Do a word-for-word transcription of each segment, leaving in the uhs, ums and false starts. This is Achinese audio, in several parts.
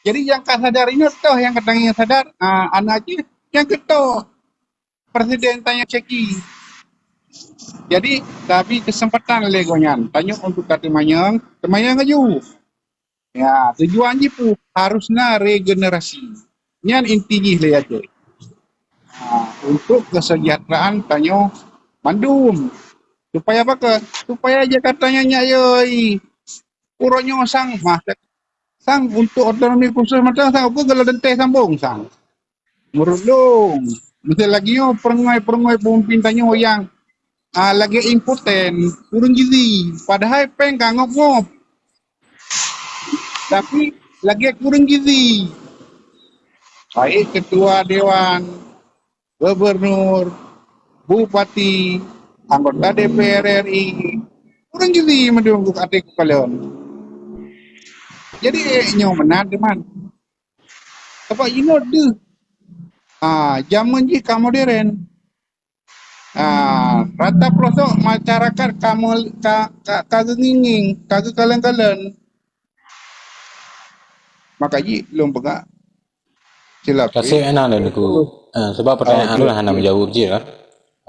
Jadi nyang ka sadar inoe toh nyang kadang nyang sadar, ah, aneuk Aceh nyang keutoe presiden tanyoe Syeki. Jadi tabi keuseumpatan lé gobnyan tanyoe untuk ka teumanyong, teumanyong laju. Ya, tujuan jih peue? Harus na regenerasi. Nyan inti jih lé Aceh. Ha, untuk kesejahteraan tanyoe mandum. Supaya apa ke? Supaya Jakarta nyan nyak yoi. Uroe nyoe sang mah, sang untuk otonomi khusus mantong sang ukeue geula denteh sambong sang. Meureuloh. Misal lagèe nyoe peuranggai-peuranggai peumimpin tanyoe nyang, ah, lagèe impoten, kureueng gizi, padahai péng ka ngop-ngop. Tapi lagèe kureueng gizi. Baik ketua dewan, gubernur, bupati, anggota D P R R I, kureueng gizi mandum ka até kukalon. Jadi, eh, nyoe meunan teuma. Sabab jinoe deuh. Ah, jameun jih ka modern. Ah, rata peurosok masyarakat ka mel-, ka, ka, ka geungieng-ngieng, ka geukalon-kalon. Maka jih lôn peugah silap. Kasih enak lôn Teungku. Eh, sebab pertanyaan lôn hana menjawab je lah.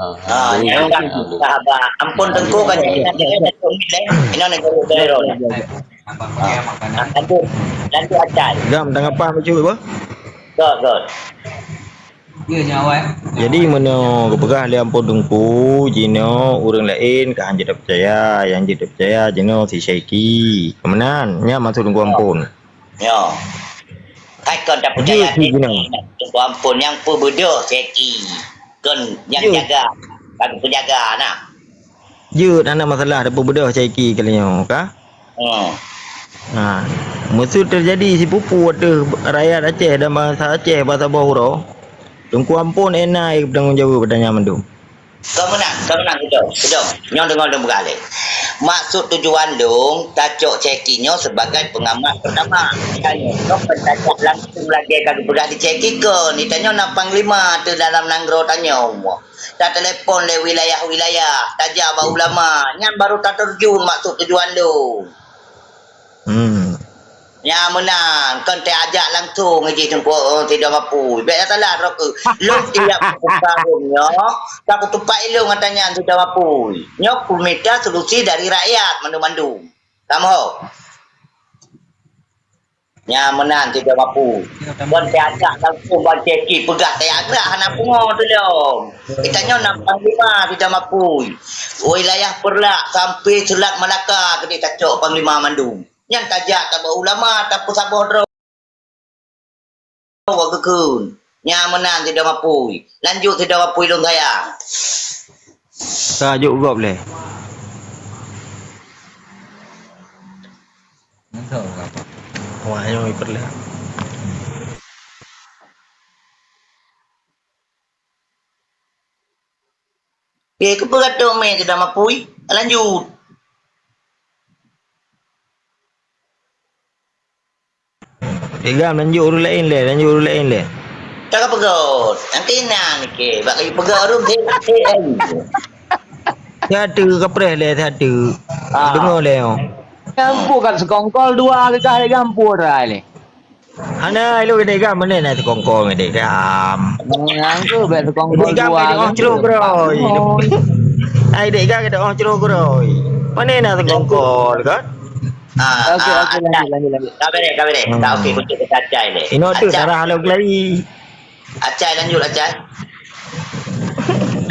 Ah, Ah, jadi, yang tak ah, sahabat. Ampun Teungku kan jadi nanti saya tak tahu ni, eh. Ini nak jawab saya dulu. Ah, lanjut. Lanjut Acai. Gam, tanggapan macam apa? Good, good. Jadi, meunyoe geupeugah lé Ampon Teungku, jinoe ureuëng laén ka hanjeuet tapeucaya, nyang jeuet tapeucaya jinoe si Syaiki. Keumeunang, nyan maksud Teungku Ampon. Nyoe. Hai kon tapeucaya Jeuet si jinoe. Teungku Ampon nyang peubeudôh Syaiki. Kon nyang Jeuet. Jaga, ka geupeujaga na. Jeuet hana masalah tapeubeudôh Syaiki kali nyoe, ka? Hmm. Ha, meusut teujadi sipupu ateueh rakyat Aceh dan bansa Aceh bak saboh uroe, Teungku Ampon ék na geutanggong jaweueb ata nyan mandum. Keumeunang, keumeunang, beutôi, beutôi. Nyoe deungoe lôn peugah lé. Maksud tujuan lôn tacok Syaiki nyoe sebagai pengamat pertama. Tanyoe nyoe peucacah langsung lagée ka geupeugah di Syaiki kon. Di tanyoe na panglima teuh dalam nanggroe tanyoe. Tatelepon lé wilayah-wilayah, tajak bak ulama, nyan baru tateurjun maksud tujuan lôn. Hmm. Nyan meunan, kon tajak langsung jih Teungku, eh, sidroe Mapui. Bék salah droe keuh. Lôn tiep peukara nyoe, ka kutupat ilôn ata nyan sidroe Mapui. Nyoe kumita solusi dari rakyat mandum-mandum. Kamoe. Nyan meunan sidroe Mapui. Kon tajak langsung ban Syaiki peugah tajak gerak hana pungo tulông. Geutanyoe na panglima sidroe Mapui. Wilayah Peureulak sampai Selat Melaka keudéh tacok panglima mandum. Nyan tajak tabak ulama tapeusaboh droe. Wah geukheun. Nyan meunan sidroe Mapui. Lanjut sidroe Mapui lôn sayang. Ka jok gob lé. Wah, nyoe peureulak. Eh, keupeue ka trok mé sidroe Mapui? Lanjut. Eh, Gam, lanjut ureueng laén lé, lanjut ureueng laén lé. Tak ka peugöt. Nanti na nike, bak laju peugöt ureueng, eh, eh, eh. Siat teuk kapreh lé, siat teuk. Ah. Deungö lé, oh. Nyang pue kan sekongkol dua keu kah lé Gam pue rai lé. Hana, ilôn geude Gam, mana na sekongkol geude Gam. Nyang tu bèk sekongkol Gam dua geude kan. Oh, ceroh geroi. Ai dek Gam geude oh ceroh geroi. Mana na sekongkol kan? Ah, Okey, ah, okey, lanjut, lanjut, lanjut. Ka bereh, ka bereh. Hmm. Ka okey, kunci kita Acai deh. Inoe tu Acai. Darah lalu kelari. Acai, lanjut, Acai.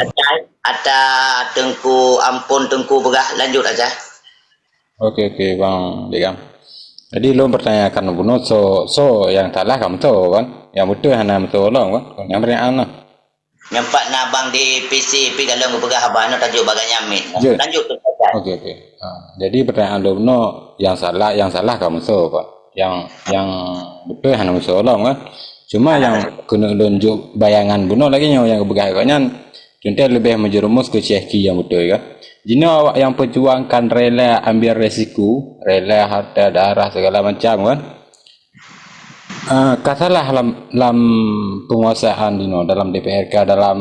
Acai, ata Teungku, ampun Teungku peugah, lanjut, Acai. Okey, okey, Bang Dek Gam. Jadi, lôn pertanyakan bunoe, so, so nyang salah ka meuso kan? Nyang beutôi hana meuso lom kan? Nyang pertanyaan lah. Nyang pat na bang di P C pih ka lôn geupeugah haba nyoe tajuk bagai nyan miet. Jeuet. Lanjut tu, Ustaz. Okey, okey. Ha, jadi pertanyaan lôn bunoe, nyang salah, nyang salah ka meuso, Pak. Nyang, nyang beutôi hana meuso lom kan. Cuma nyang keuneuk lôn jok bayangan bunoe lagèe nyoe nyang geupeugah keu nyan, teuntèe leubeh meujeureumus keu Syekh Ki nyang beutôi kan. Jinoe awak nyang peujuangkan rela ambil resiko, rela harta, darah, segala macam kan. Ah, ka salah lam, lam penguasaan jinoe, dalam D P R ka, dalam,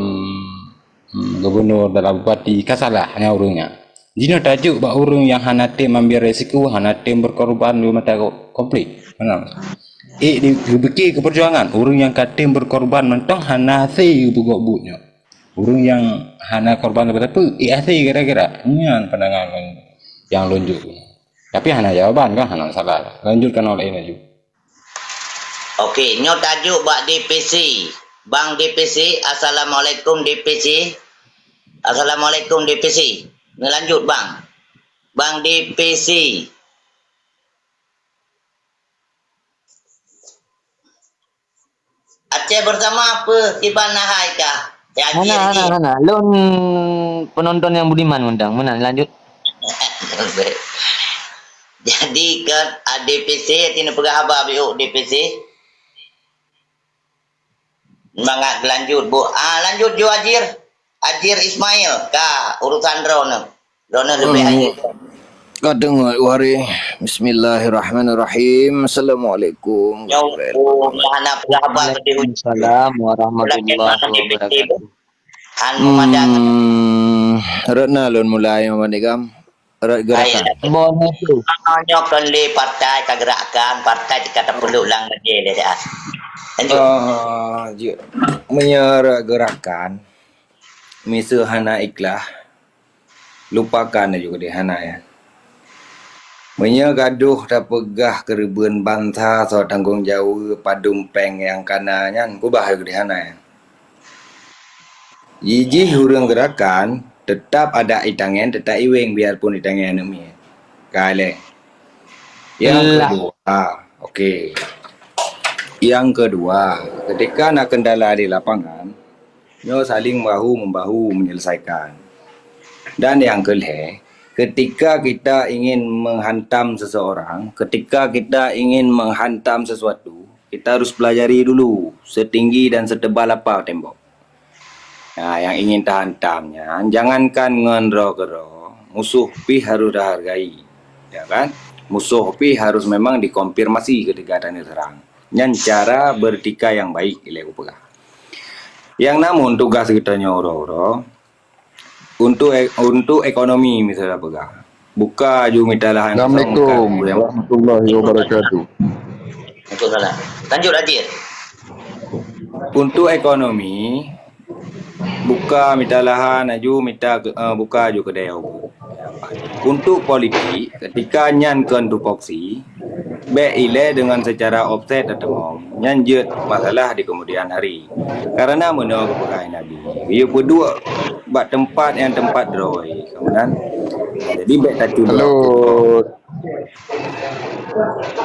hmm, gubernur, dalam bupati, ka salah hanya ureueng nyan. Jinoe tajuk bak ureueng nyang hana tem ambil resiko, hana tem berkorban di mata ko-, konflik. Benar. Ék di, geupike keu peujuangan, ureuëng nyang ka tem beukorban mantong hana hase geupeugok buet nyoe. Ureuëng nyang hana korban sapeue-sapeue, ék hase gara-gara. Nyan pandangan nyang lôn jok. Tapi hana jawaban kan, hana masalah. Lanjutkan oleh laju. Oke, nyoe tajuk bak D P C. Bang D P C, assalamualaikum D P C. Assalamualaikum D P C. Ngelanjut bang. Bang D P C. Aceh bersama apa? Kiban hai kah? Ya, hana, hana, hana. Lôn penonton yang budiman undang. Meunan, lanjut. Jadi kan, ah, D P C, ti neupeugah haba biuk D P C. Mangat lanjut, Bu. Ah, lanjut ju Ajir. Ajir Ismail, ka urusan droeneuh. Droeneuh leubeh Hmm. Ajir. Ka deungoe, wari. Bismillahirrahmanirrahim. Assalamualaikum. Nyoe, Bu, hana peugah haba tadi. Waalaikumsalam warahmatullahi wabarakatuh. Han meumada. Hmm, rot na lôn mulai, Muhammad Igam. Rot geurakan. Boleh tu. Ah, nyoe kon lé partai ka geurakan, partai ka tapeuduek lam majelis dah. Lanjut. Ah, jeuet. Meunyoe rot geurakan, miseue hana ikhlas, lupakan laju keudeh hana ya. Meunyoe gadoh tapeugah keureubeuen bansa soe tanggong jaweueb padum péng nyang kana nyan, keubah laju keudeh hana ya. Jijih ureuëng geurakan, teutap adak itangen, teutap iweng biarpun itangen aneuk miet. Ka lé. Nyang keudua, oke. Nyang keudua, ketika na kendala di lapangan, nyoe saling bahu-membahu menyelesaikan. Dan nyang keulhée, ketika kita ingin menghantam seseorang, ketika kita ingin menghantam sesuatu, kita harus pelajari dulu setinggi dan setebal apa tembok. Nah, nyang ingin tahantam nyan, jangankan ngon droe keudroe, musoh pih harus tahargai. Ya kan? Musoh pih harus memang dikonfirmasi ketika tanyoe serang. Nyan cara bertika yang baik, ilée kupeugah. Nyang namun tugas geutanyoe uroe-uroe, untuk e-, untuk ekonomi misalnya peugah. Buka aju mita lahan kosong. Assalamualaikum warahmatullahi wabarakatuh. Waalaikumsalam. Lanjut, Ajir. Untuk ekonomi, buka mita lahan aju, mita ke-, eh, buka aju kedai. Untuk politik, ketika nyan kon tupoksi, bék ilée dengan secara offset ateueh nyan jeuet masalah di kemudian hari. Karena meunoe geupeugah Nabi, geuyue peuduek bak teumpat nyang teumpat droe. Kemudian, jadi bék tacue. Halo.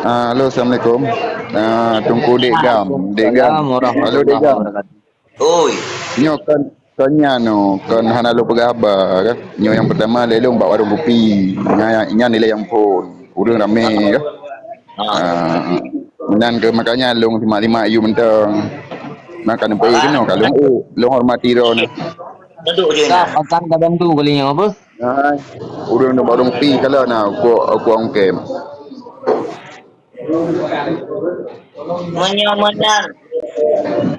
Ah, halo, assalamualaikum. Ah, Teungku Dek Gam. Dek Gam. Halo, Dek Gam. Oi. Nyoe kon, kon nyan nyoe, kon hana lôn peugah haba kan. Nyoe nyang pertama lé lôn bak warong kupi. Nyan, nyan nilai nyang phon. Ureuëng ramé kan. Ah. Ah, meunan keuh makanya lôn simak-simak yue mantong. Maka neupeue keunoe ka lôn, lôn hormati droeneuh. Duduk je nah. Akan ka bantu kali nyoe apa? Hai, ureuëng dong barong pi kala na uko, uko angkem. Meunyoe meunan,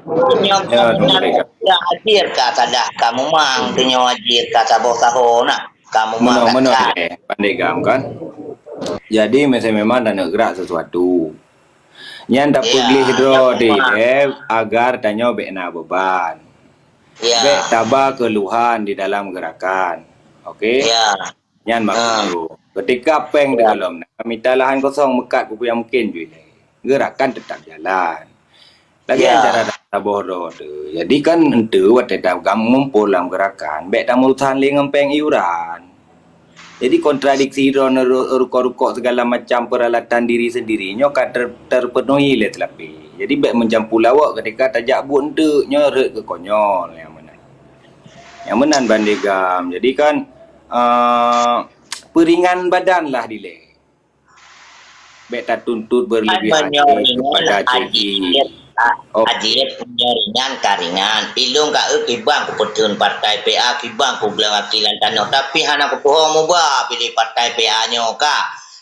meunyoe meunan, ya, Ajir ka salah, ka mumang, meunyoe Ajir ka saboh saho na, ka mumang. Meunoe, meunoe, eh, Pandai Gam kan. Jadi, mesti memang dak nak gerak sesuatu. Nyan tapeugléh droe deh, eh, agar tanyoe bék na beban. Ya. Bék taba keuluhan di dalam geurakan. Oke? Ya. Nyan maksud lôn. Ketika péng di golom na, mita lahan kosong meukat peue nyang mungkin jih lé. Geurakan teutap jalan. Lagée cara saboh droe tu. Jadi kan enteuk watée ta gam ngumpul lam geurakan, bék tameurusan lé ngon péng iuran. Jadi kontradiksi droe ru-, rukok-rukok segala macam peralatan diri sendiri nyoe ka ter-, terpenuhi lé teulapi. Jadi bék meucampu lawok ketika tajak buet enteuk nyoe rhot keu konyol nyang meunan. Nyang meunan Pandai Gam. Jadi kan, eh, peuringan badan lah dilée. Bék tatuntut berlebih hati kepada Cik Di. Ajit, meunyoe ringan ka ringan. Ilong ka eu kiban kupeuteun partai P A, kiban kugleng aki lam tanoh. Tapi hana kutuho muba pilih partai P A nyoe ka.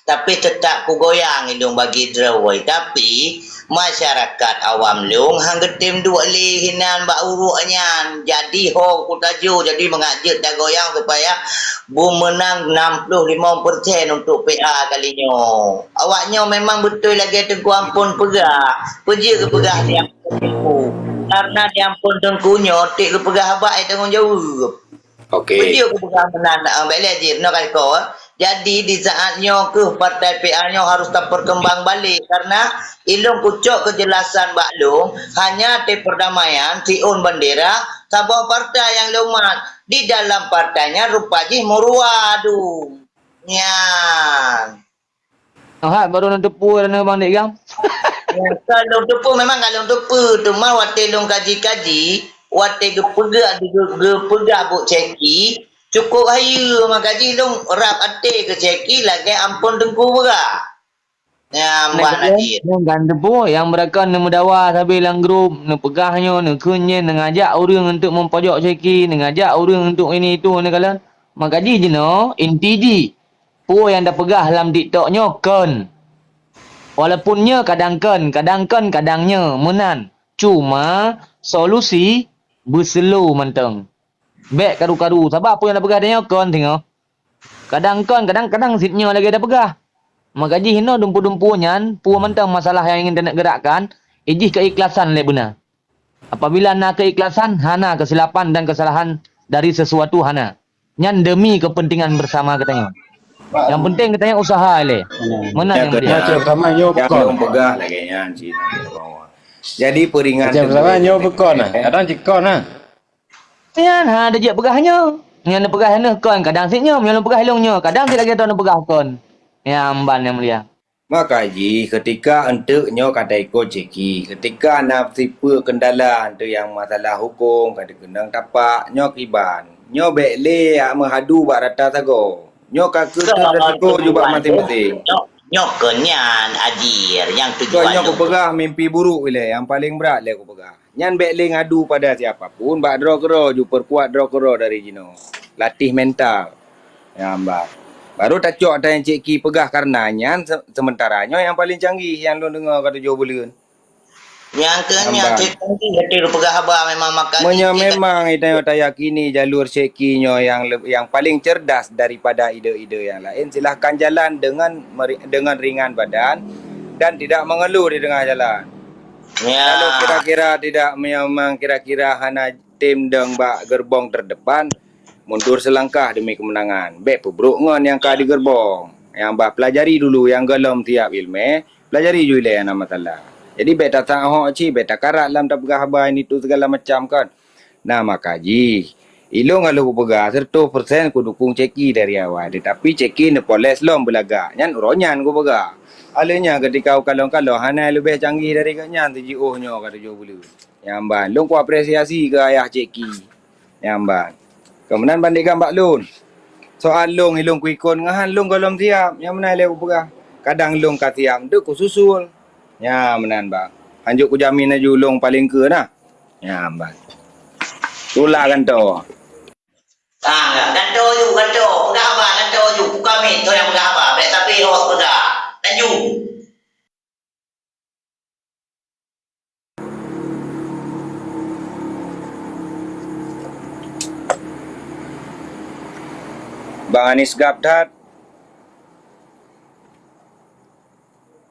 Tapi tetap kugoyang ilong bagi droe. Tapi Masyarakat awam lôn han geutem duek lé hinan bak uruek nyan. Jadi ho kutajô, jadi mangat jeuet tagoyang supaya beumeunang nam ploh limong persen untuk P A kali nyoe. Awak nyoe memang beutôi lagèe Teungku Ampon peugah. Peue jeuet geupeugah di Ampon Teungku? Karena di Ampon Teungku nyoe tiep geupeugah haba, eh, tanggông jaweueb. Okey. Beujeuet kupeugah meunan, ah, bèk lé jih, nyoe ka iko, eh. Jadi, di saat nyoe keuh partai P A nyoe harus tapeukeumbang balek, karena ilôn kucok keujelasan bak lôn, hanya partai perdamaian, siôn bendera, saboh partai nyang lôn mat. Di dalam partai nyan rupa jih meurua dum. Nyan. Nyoe hat baru lôn teupeu droeneuh Bang Dek Gam. Ya, ka lôn teupeu, memang ka lôn teupeu. Teuma watèe lôn kaji-kaji, watèe geupeugah, geu-, geupeugah buet Syeki, cukôp hayeue, maka jih lôn rab até keu Syeki lagèe Ampon Teungku peugah. Ya, Mbah Najib. Nyang gan teupeu, nyang meurakan neumeudawa sabe lam grup, neupeugah nyoe, neukheun nyan, neungajak ureueng untuk meupojok Syeki, neungajak ureueng untuk ini itu, neukalon. Maka jih jinoe, inti jih. Peue nyang tapeugah lam TikTok nyoe kon. Walaupun nyoe kadang kon, kadang kon, kadang nyoe meunan. Cuma solusi beuseulo mantong. Bèk karu-karu, sabab peue nyang tapeugah tanyoe kon singoh. Kadang kon, kadang, kadang sit nyoe lagèe tapeugah. Maka jih inoe dumpeue-dumpeue nyan, peue mantong masalah nyang ingin taneuk geurakkan, ijih keikhlasan lé beuna. Apabila na keikhlasan, hana kesilapan dan kesalahan dari sesuatu hana. Nyan demi kepentingan bersama geutanyoe. Nyang penting geutanyoe usaha ilèe. Meunan nyang penting. Macam sama nyoe bukon. Nyang peugah lagèe nyan cit. Jadi peuringan macam sama nyoe bukon nah. Kadang cikon nah. Nyan ha, ada jeuet peugah nyoe. Nyan peugah nyoe kon, kadang sit nyoe, nyan peugah ilôn nyoe, kadang sit lagèe droeneuh peugah kon. Nyan ban nyang mulia. Maka jih, keutika eunteuk nyoe ka taikot Syeki, keutika na sipeue keundala eunteuk nyang masalah hukôm ka teukeunong tapak, nyoe kiban. Nyoe bèk lé jak meuhadu bak rata sagoe. Nyoe ka keuh teuh resiko jubak maséng-maséng. Nyoe, nyoe keu nyan, Ajir, nyang tujuan nyoe kupeugah mimpi buruk ilèe, nyang paleng brat lé kupeugah. Nyan bèk lé ngadu pada siapa pun, bak droe keudroe ju peukuat droe keudroe dari jinoe. Latih mental. Nyan bah. Baru tacok ata nyang Cik Ki peugah karena nyan se-, sementara nyoe nyang paleng canggih nyang lôn deungoe ka tujoh buleuen. Nyang keu nyan bah. Cik Ki hati peugah haba memang makan. Meunyoe memang tanyoe tayakini jalur Cik Ki nyoe nyang le-, nyang paleng cerdas daripada ide-ide nyang laén, silahkan jalan dengan meri-, dengan ringan badan dan tidak mengeluh di tengah jalan. Ya. Kalau kira-kira tidak, memang kira-kira hana tem dong bak gerbong terdepan, mundur selangkah demi kemenangan. Bèk peubrok ngon nyang ka di gerbong. Nyang bah pelajari dulu nyang gohlom siap ileumèe, pelajari ju ilèe hana masalah. Jadi bèk tasak hok cit, bèk takarat lam tapeugah haba ini tu segala macam kan. Nah, maka jih, ilôn ka lheueh kupeugah, seratus persen kudukung Cik Ki dari awai, tetapi Cik Ki neupoles lom beulagak. Nyan uroe nyan kupeugah. Alèh nyan keutika ukalon-kalon hana leubeh canggih dari gobnyan sijiôh nyoe ka tujoh buleuen. Nyan ban, lôn kuapresiasi keu ayah Cik Ki. Nyan ban. Keu meunan bandegam bak lôn. Soal lôn, ilôn kuikot ngon han lôn gohlom siap. Nyan meunan lé kupeugah. Kadang lôn ka siap, deuh kususul. Nyan meunan, bang. Hanjeuet kujamin laju lôn paleng keue nah. Nyan, bang. Tula gantoe. Ah, gantoe ju, gantoe. Peugah haba gantoe ju. Buka mic, tu nyang peugah haba. Bèk sabe host peugah. Laju. Bang Anis gab that.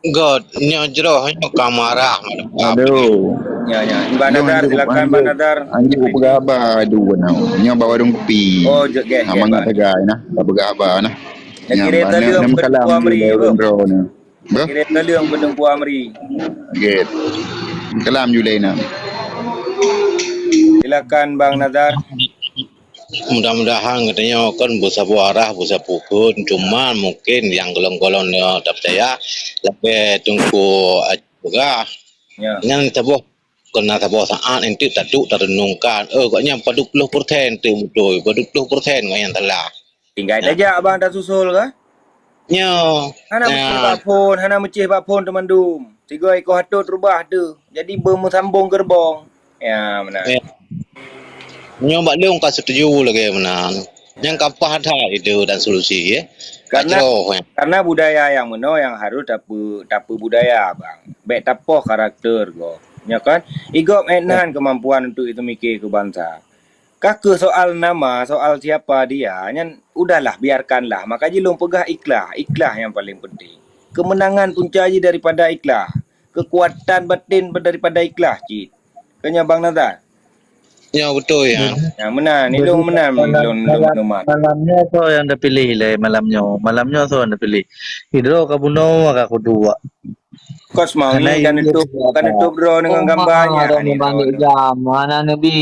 Göt, nyoe jroh nyoe ka marah. Aduh. Ya, ya. Bang Nazar, silakan, Bang Nazar. Anjing peugah haba, aduh, nyoe bak warong kupi. Oh, jeuet, geh, geh, mangat Bang. Sagai nah, peugah haba nah. Nyan, kirim teuliong bak Teungku Amri, bro. Kirim teuliong bak Teungku Amri. Geh. Kalam ju lé nah. Silakan, Bang Nazar. Mudah-mudahan geutanyoe kon beusaboh arah, beusaboh kheun, cuma mungkin nyang golom-golom nyoe tapeucaya lagèe Teungku Aji peugah. Ya. Nyan saboh, keu na saboh saat enteuk taduek tarenungkan, eh, gobnyan padub ploh persen enteuk beutôi, padub ploh persen gobnyan salah. Tinggai tajak abang tasusul kah? Nyoe. Hana meucéh bak phon, hana meucéh bak phon teumandum. Tiga ekor hatôt reubah teuh. Jadi beumeusambong gerbong. Ya, meunan. Ya. Nyoe bak lôn ka setuju lagèe meunan. Nyang ka paih that idé dan solusi, ya. Karena, karena budaya nyang meunoe nyang harus tape, tapeubudaya, bang. Bèk tapoh karakter gob. Nyo kan? Igob ék nan kemampuan untuk itu mikir ke bangsa. Ka keuh soal nama, soal siapa dia, nyan udahlah, biarkanlah. Maka jih lôn peugah ikhlas, ikhlas nyang paling penting. Kemenangan punca jih daripada ikhlas. Kekuatan batin daripada ikhlas cit. Kan nyan Bang Nazar? Ya, beutôi ya. Ya, meunan, ni lôn meunan lôn lôn meunan. Malam nyoe soe nyang tapiléh lé malam nyoe? Malam nyoe soe nyang tapiléh? Idro ka bunoe ka kuduek. Kos mau ni kan tutup, kan tutup droe dengan gambar nya. Mana nabi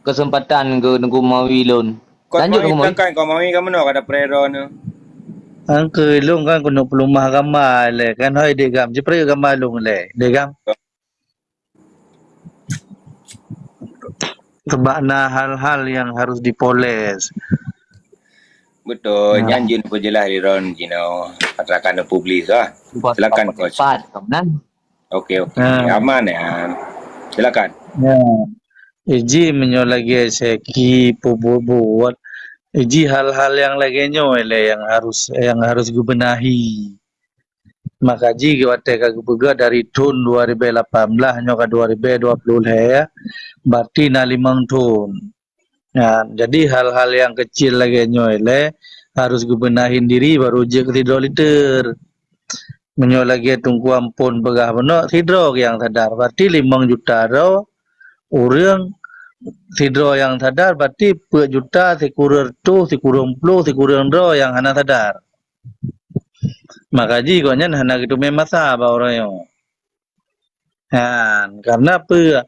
kesempatan ke Teungku Mawi lôn. Lanjut Teungku Mawi. Kan kau Mawi kamu nak ada prero ni. Angke lôn kan keuneuk peulumah gambar lé kan hoi dek gam. Jiprek gambar lôn lé dek gam. Sebab na hal-hal yang harus dipoles. Betul, nah. Nyan jin peujelas di ron jino. Katakan publis lah. Silakan coach. Okey okey. Nah. Aman ya. Silakan. Ya. Iji meunyoe lagèe seki peubuet-buet. Iji hal-hal yang lagèe nyoe lé yang harus yang harus geubenahi. Maka jih watèe ka geupeugah dari thon dua ribu lapan belas nyoe ka dua ribu dua puluh lhèe, berarti na limong thon. Nah, jadi hal-hal yang kecil lagèe nyoe lé harus geubenahi diri baru jeuet keu sidroe liter. Meunyoe lagèe Teungku Ampon peugah bunoe, sidroe nyang sadar, berarti limong juta droe ureueng sidroe nyang sadar, berarti peuet juta sikureueng reutôh, sikureueng ploh, sikureueng droe nyang hana sadar. Maka jih gobnyan hana geuteumé masa bak uroe nyoe. Nyan, karena peue?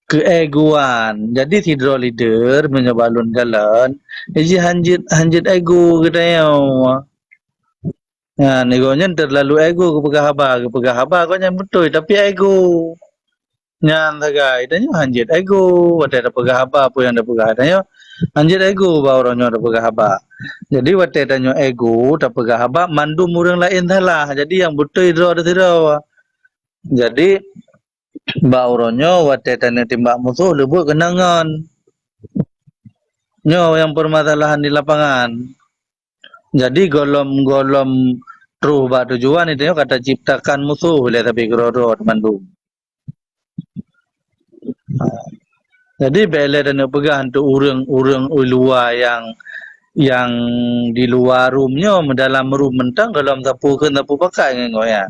Keuegoan. Jadi sidroe leader meunyoe bak lôn kalon, jih hanjeuet hanjeuet ego geutanyoe. Nyan, ego nyan terlalu ego geupeugah haba, geupeugah haba gobnyan beutôi tapi ego. Nyan sagai tanyoe hanjeuet ego, watèe tapeugah haba peue nyang tapeugah tanyoe hanjeuet ego bak uroe nyoe tapeugah haba. Jadi watèe tanyoe ego tapeugah haba mandum ureueng laén salah. Jadi nyang beutôi droe teuh sidroe. Jadi bak uroe nyoe watèe tanyoe timbak musoh leubeh keunong ngon. Nyoe nyang permasalahan di lapangan. Jadi gohlom-gohlom troh bak tujuan itu nyoe ka taciptakan musoh lé sabe keudroe-droe mandum. Jadi bèk lé tanyoe peugah untuk ureueng-ureueng u luwa nyang nyang di luwa rum nyoe, dalam rum mantong gohlom sapeue kheun sapeue pakat ngon gobnyan.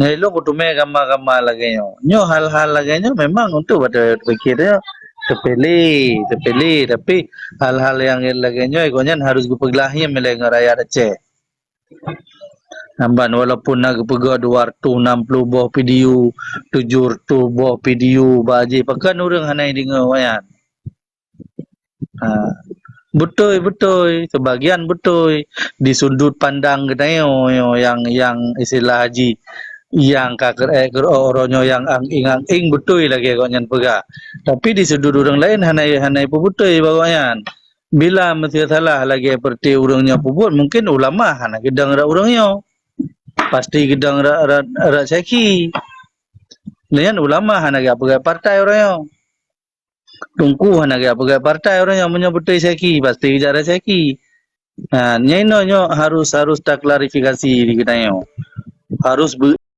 Nyan ilôn kuteumé gama-gama lagèe nyoe. Nyoe hal-hal lagèe nyoe memang untuk bak teupikir nyoe sepele, sepele, tapi hal-hal nyang lagèe nyoe gobnyan harus geupeuglah nyan lé ngon rakyat Aceh. Namban walaupun na geupeugah dua reutôh nam ploh boh video, tujoh reutôh boh video bak jih, pakon ureueng hana deungoe nyan. Ha. Beutôi, beutôi. Sebagian beutôi. Di sudut pandang geutanyoe nyang, nyang istilah jih nyang ka keu-, eh, keu-, uroe nyoe nyang ang-ing-ang-ing beutôi lagèe gobnyan peugah. Tapi di sudut ureueng laén hana, hana ipeubeutôi bak gobnyan. Bila meuseusalah lagèe seperti ureueng nyoe peubuet, mungkin ulama hana geudong rot ureueng nyoe. Pasti geudong rot, rot, rot syekhi. Nyan ulama hana geujak peugöt partai ureueng nyoe. Teungku hana geujak peugöt partai ureueng nyoe, meunyoe beutôi syekhi, pasti geujak rot syekhi. Ha, nyan inoe nyoe harus, harus taklarifikasi di geutanyoe. Harus beu-,